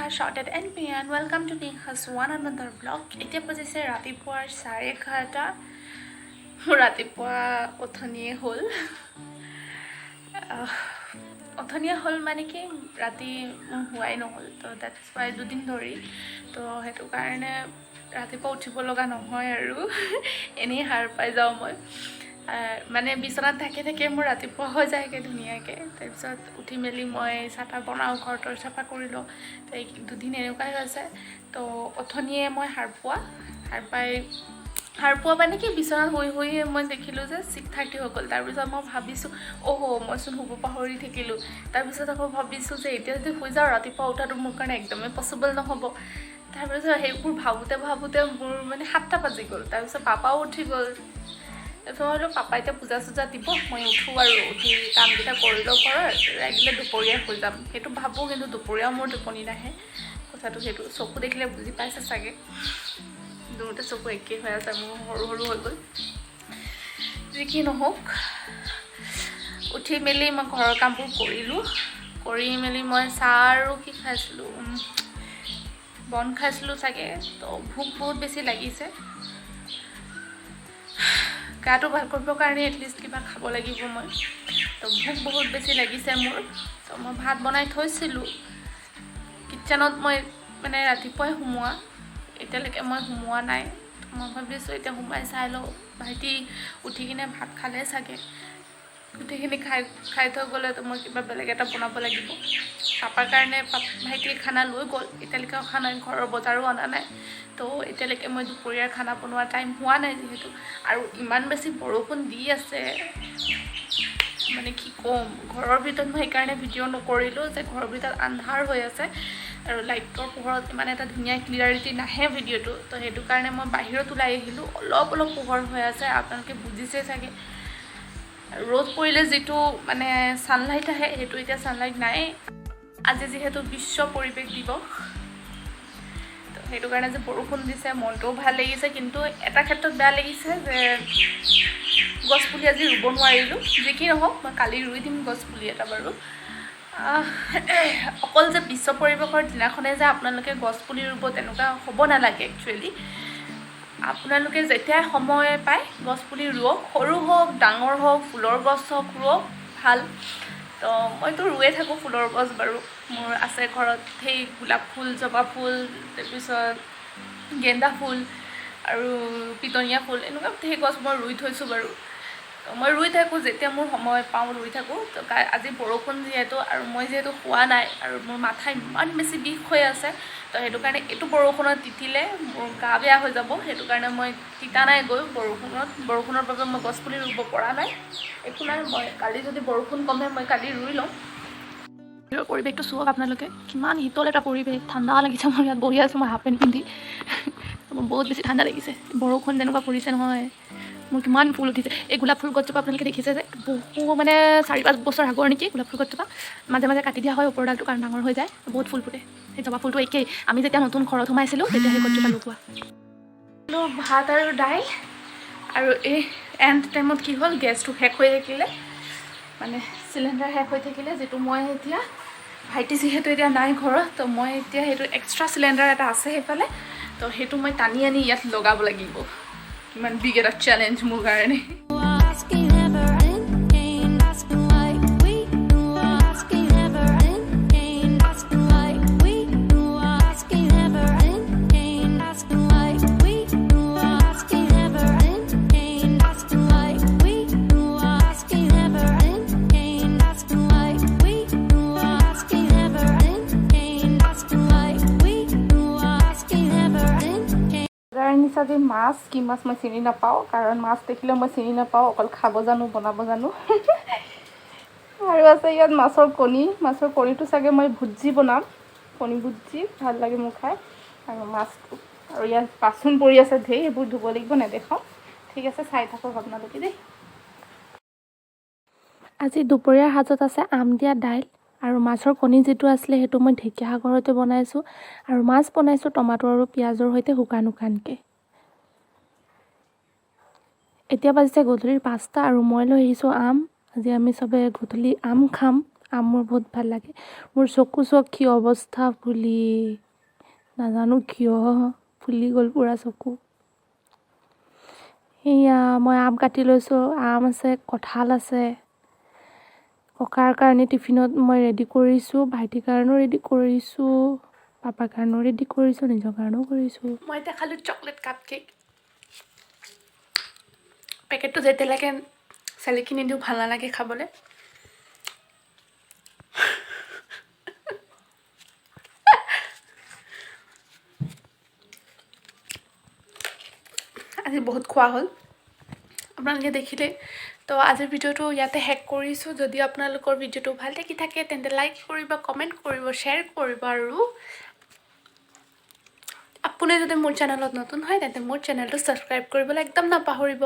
Neha shorted and Piyan. Welcome to Neha's one another vlog. এতিয়া বাজিছে ৰাতিপুৱাৰ 11:30। মোৰ ৰাতিপুৱা অথনিয়ে হ'ল। অথনিয়ে হ'ল মানে কি, ৰাতি মোৰ শোৱাই নহ'ল। তো that's Y দুদিন ধৰি, তো সেইটো কাৰণে ৰাতিপুৱা উঠিব লগা নহয় আৰু এনেই সাৰ পাই যাওঁ মই। মানে বিচনাত থাকি থাকি মোৰ ৰাতিপুৱা হৈ যায়গৈ ধুনীয়াকৈ। তাৰপিছত উঠি মেলি মই চাহ তাহ বনাওঁ, ঘৰ তৰ চাফা কৰি লওঁ। তো এই দুদিন এনেকুৱাই হৈছে। তো অথনিয়ে মই সাৰ পোৱা, সাৰ পোৱা মানে কি, বিচনাত শুই শুই মই দেখিলোঁ যে 6:30 হৈ গ'ল। তাৰপিছত মই ভাবিছোঁ, অহ মইচোন শুব পাহৰি থাকিলোঁ। তাৰপিছত আকৌ ভাবিছোঁ যে এতিয়া যদি শুই যাওঁ, ৰাতিপুৱা উঠাটো মোৰ কাৰণে একদমেই পচিবল নহ'ব। তাৰপিছত সেইবোৰ ভাবোঁতে ভাবোঁতে মোৰ মানে 7টা বাজি গ'ল। তাৰপিছত পাপাও উঠি গ'ল। তাৰপিছত মই ভাবিলোঁ, পাপা এতিয়া পূজা চূজা দিব, মই উঠোঁ আৰু উঠি কামকেইটা কৰি লওঁ ঘৰৰ, লাগিলে দুপৰীয়া শুই যাম। সেইটো ভাবোঁ, কিন্তু দুপৰীয়াও মোৰ টোপনি নাহে। কথাটো সেইটো, চকু দেখিলে বুজি পাইছে চাগে, দুয়োটা চকু একেই হৈ আছে মোৰ, সৰু সৰু হৈ গ'ল। যি কি নহওক, উঠি মেলি মই ঘৰৰ কামবোৰ কৰিলোঁ। কৰি মেলি মই চাহ আৰু কি খাইছিলোঁ, বন খাইছিলোঁ চাগে। তো ভোক বহুত বেছি লাগিছে। গাটো ভাল কৰিবৰ কাৰণে এটলিষ্ট কিবা খাব লাগিব মই। তো ভোক বহুত বেছি লাগিছে মোৰ। তো মই ভাত বনাই থৈছিলোঁ কিটচেনত। মই মানে ৰাতিপুৱাই সোমোৱা, এতিয়ালৈকে মই সোমোৱা নাই। মই ভাবিছোঁ এতিয়া সোমাই চাই লওঁ। ভাইটি উঠি কিনে ভাত খালে চাগে। গোটেইখিনি খাই খাই থৈ গ'লে তো মই কিবা বেলেগ এটা বনাব লাগিব পাপাৰ কাৰণে। ভাইটিয়ে খানা লৈ গ'ল, এতিয়ালৈকে অহা নাই। ঘৰৰ বজাৰো অনা নাই। তো এতিয়ালৈকে মই দুপৰীয়াৰ খানা বনোৱা টাইম হোৱা নাই যিহেতু। আৰু ইমান বেছি বৰষুণ দি আছে, মানে কি ক'ম, ঘৰৰ ভিতৰত মই সেইকাৰণে ভিডিঅ' নকৰিলোঁ যে ঘৰৰ ভিতৰত আন্ধাৰ হৈ আছে আৰু লাইটৰ পোহৰত ইমান এটা ধুনীয়া ক্লিয়াৰিটি নাহে ভিডিঅ'টো। তো সেইটো কাৰণে মই বাহিৰত ওলাই আহিলোঁ। অলপ অলপ পোহৰ হৈ আছে, আপোনালোকে বুজিছে চাগে। আৰু ৰ'দ পৰিলে যিটো মানে ছানলাইট আহে, সেইটো এতিয়া ছানলাইট নাই। আজি যিহেতু বিশ্ব পৰিৱেশ দিৱস, তো সেইটো কাৰণে যে বৰষুণ দিছে, মনটোও ভাল লাগিছে। কিন্তু এটা ক্ষেত্ৰত বেয়া লাগিছে যে গছপুলি আজি ৰুব নোৱাৰিলোঁ। যি কি নহওক, মই কালি ৰুই দিম গছপুলি এটা বাৰু। অকল যে বিশ্ব পৰিৱেশৰ দিনাখনে যে আপোনালোকে গছপুলি ৰুব, তেনেকুৱা হ'ব নালাগে। একচুৱেলি আপোনালোকে যেতিয়াই সময় পায় গছপুলি ৰুৱক। সৰু হওক, ডাঙৰ হওক, ফুলৰ গছ হওক, ৰুৱক, ভাল। তো মইতো ৰুয়ে থাকোঁ ফুলৰ গছ বাৰু। মোৰ আছে ঘৰত সেই গোলাপ ফুল, জবা ফুল, তাৰপিছত গেন্দা ফুল আৰু পিটনীয়া ফুল, এনেকুৱা ঢেৰ গছ মই ৰুই থৈছোঁ বাৰু। তো মই ৰুই থাকোঁ, যেতিয়া মোৰ সময় পাওঁ ৰুই থাকোঁ। তো আজি বৰষুণ যিহেতু আৰু মই যিহেতু শোৱা নাই আৰু মোৰ মাথা ইমান বেছি বিষ হৈ আছে, তো সেইটো কাৰণে এইটো বৰষুণত তিতিলে মোৰ গা বেয়া হৈ যাব। সেইটো কাৰণে মই তিতা নাই গৈ বৰষুণত। বৰষুণৰ বাবে মই গছপুলি ৰুব পৰা নাই। একো নাই, মই কালি যদি বৰষুণ কমে মই কালি ৰুই ল'ম। পৰিৱেশটো চাওক আপোনালোকে, কিমান শীতল এটা পৰিৱেশ। ঠাণ্ডা লাগিছে। মই ইয়াত বহি আছোঁ, মই হাফ পেণ্ট পিন্ধি। মোৰ বহুত বেছি ঠাণ্ডা লাগিছে। বৰষুণ যেনেকুৱা পৰিছে নহয়, মোৰ কিমান ফুল উঠিছে। এই গোলাপ ফুল গছজোপা আপোনালোকে দেখিছে যে, বহু মানে 4-5 বছৰ আগৰ নেকি গোলাপ ফুল গছজোপা। মাজে মাজে কাটি দিয়া হয় ওপৰডালটো, কাৰণ ডাঙৰ হৈ যায়। বহুত ফুল ফুটে। সেই জবা ফুলটো একেই, আমি যেতিয়া নতুন ঘৰত সোমাইছিলোঁ তেতিয়া সেই গছজোপা লগোৱা। ভাত আৰু দাইল। আৰু এই এণ্ড টাইমত কি হ'ল, গেছটো শেষ হৈ থাকিলে, মানে চিলিণ্ডাৰ শেষ হৈ থাকিলে। যিটো মই এতিয়া, ভাইটি যিহেতু এতিয়া নাই ঘৰত, তো মই এতিয়া সেইটো এক্সট্ৰা চিলিণ্ডাৰ এটা আছে সেইফালে, তো সেইটো মই টানি আনি ইয়াত লগাব লাগিব। কিমান বিগ এটা চেলেঞ্জ মোৰ কাৰণে। Asking never ending, asking like we, asking never ending, asking like we, asking never ending, asking like we, asking never ending, asking like we, asking never ending, asking like we, asking never ending, asking like we, asking never ending. বজাৰ আনিছে আজি মাছ। কি মাছ মই চিনি নাপাওঁ, কাৰণ মাছ দেখিলে মই চিনি নাপাওঁ। অকল খাব জানো, বনাব জানো। আৰু আছে ইয়াত মাছৰ কণী। মাছৰ কণীটো চাগে মই ভুজি বনাম। কণী ভুজি ভাল লাগে মোৰ খাই। আৰু মাছটো, আৰু ইয়াত বাচন পৰি আছে ঢেৰ, সেইবোৰ ধুব লাগিব, নেদেখাওঁ। ঠিক আছে, চাই থাকক আপোনালোকে দেই। আজি দুপৰীয়াৰ সাজত আছে আম দিয়া দাইল আৰু মাছৰ কণী যিটো আছিলে, সেইটো মই ঢেকীয়া শাকৰ সৈতে বনাইছোঁ আৰু মাছ বনাইছোঁ টমাটৰ আৰু পিঁয়াজৰ সৈতে শুকান শুকানকৈ। এতিয়া বাজিছে গধূলিৰ 5টা আৰু মই লৈ আহিছোঁ আম। আজি আমি চবে গধূলি আম খাম। আম মোৰ বহুত ভাল লাগে। মোৰ চকু চক কি অৱস্থা ফুলি, নাজানো কিয় ফুলি গ'ল পূৰা চকু। সেয়া মই আম কাটি লৈছোঁ। আম আছে, কঁঠাল আছে। ককাৰ কাৰণে টিফিনত মই ৰেডি কৰিছোঁ, ভাইটিৰ কাৰণেও ৰেডি কৰিছোঁ, পাপাৰ কাৰণেও ৰেডি কৰিছোঁ, নিজৰ কাৰণেও কৰিছোঁ। মই এতিয়া খালোঁ চকলেট কাপ কেক। পেকেটটো যেতিয়ালৈকে চেলেকি নিদিওঁ, ভাল নালাগে খাবলৈ। আজি বহুত খোৱা হ'ল, আপোনালোকে দেখিলে। তো আজিৰ ভিডিঅ'টো ইয়াতে শেষ কৰিছোঁ। যদি আপোনালোকৰ ভিডিঅ'টো ভাল লাগি থাকে, তেন্তে লাইক কৰিব, কমেণ্ট কৰিব, শ্বেয়াৰ কৰিব আৰু আপুনি যদি মোৰ চেনেলত নতুন হয়, তেন্তে মোৰ চেনেলটো ছাবস্ক্ৰাইব কৰিবলৈ একদম নাপাহৰিব।